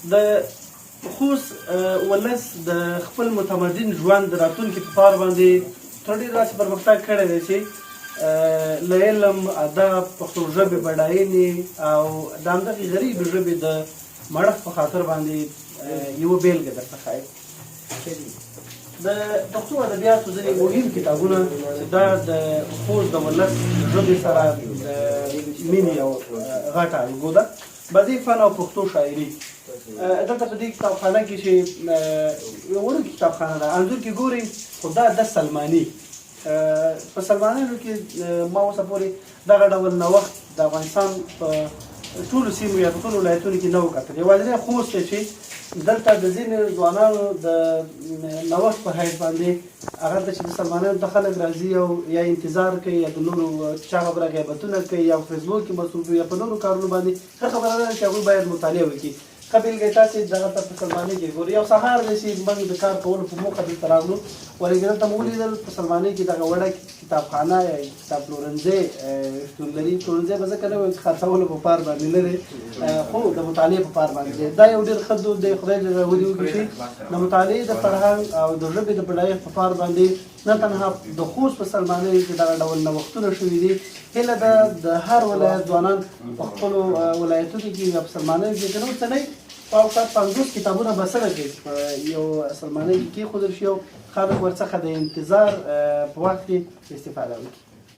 د خوست ولس د خپل متمدن ژوند د راتلونکي په پار باندې تر ډېره داسې پرمختګ کړی دی چې له علم، ادب، پښتو ژبې بډاینې او د همدغې غریبې ژبې د مړښت په خاطر باندې یوه بېلګه درته ښایم. د پښتو ادبیاتو ځینې مهم کتابونه چې دا د خوست د ولس ژبې سره د مینې یو غټه الګو ده، بدیع فن او پښتو شاعري. دلته په دې کتابخانه کې چې یو وړوکې کتابخانه ده، انځور کې ګورئ، خو دا د سلماني په سلمانانو کې ما اوسه پورې دغه ډول نوښت د افغانستان په ټولو سیمو یا په ټولو ولایتونو کې نه وکتل. یوازینی خوست دی چې دلته د ځینې ځوانانو د نوښت په حیث باندې هغه ته چې د سلمانانو ته خلک راځي او یا انتظار کوي یا د نورو چا خبره غیبتونه کوي یا په فیسبوک کې مصروف یا په نورو کارونو باندې، ښه خبره ده چې هغوی باید مطالعه وکړي. ښه بېلګه یې تاسې دغلته په سلمانۍ کې ګورئ. یو سهار دی چې موږ د کار کولو په موخه دلته راغلو، ولیکن دلته مو ولیدل په سلمانۍ کې دغه وړه کتابخانه یا کتاب پلورنځی شتون لري. پلورنځی به ځکه نه وایم چې خرڅولو په پار باندې نه دی، خو د مطالعې په پار باندې دی. دا یو ډېر ښه دود دی، خدای دې ودې وکړي چې د مطالعې د فرهنګ او د ژبې د بډایښت په پار باندې نه تنها د خوست په سلمانیو کې دغه ډول نوښتونه شوي دي، هیله ده د هر ولایت ځوانان په خپلو ولایتونو کې یا په سلمانیو کې که نور څه نه شاوخوا 50 کتابونه بسنه کوي چې په یو سلمانۍ کې کېښودل شي او خلک ورڅخه د انتظار په وخت کې استفاده وکړي.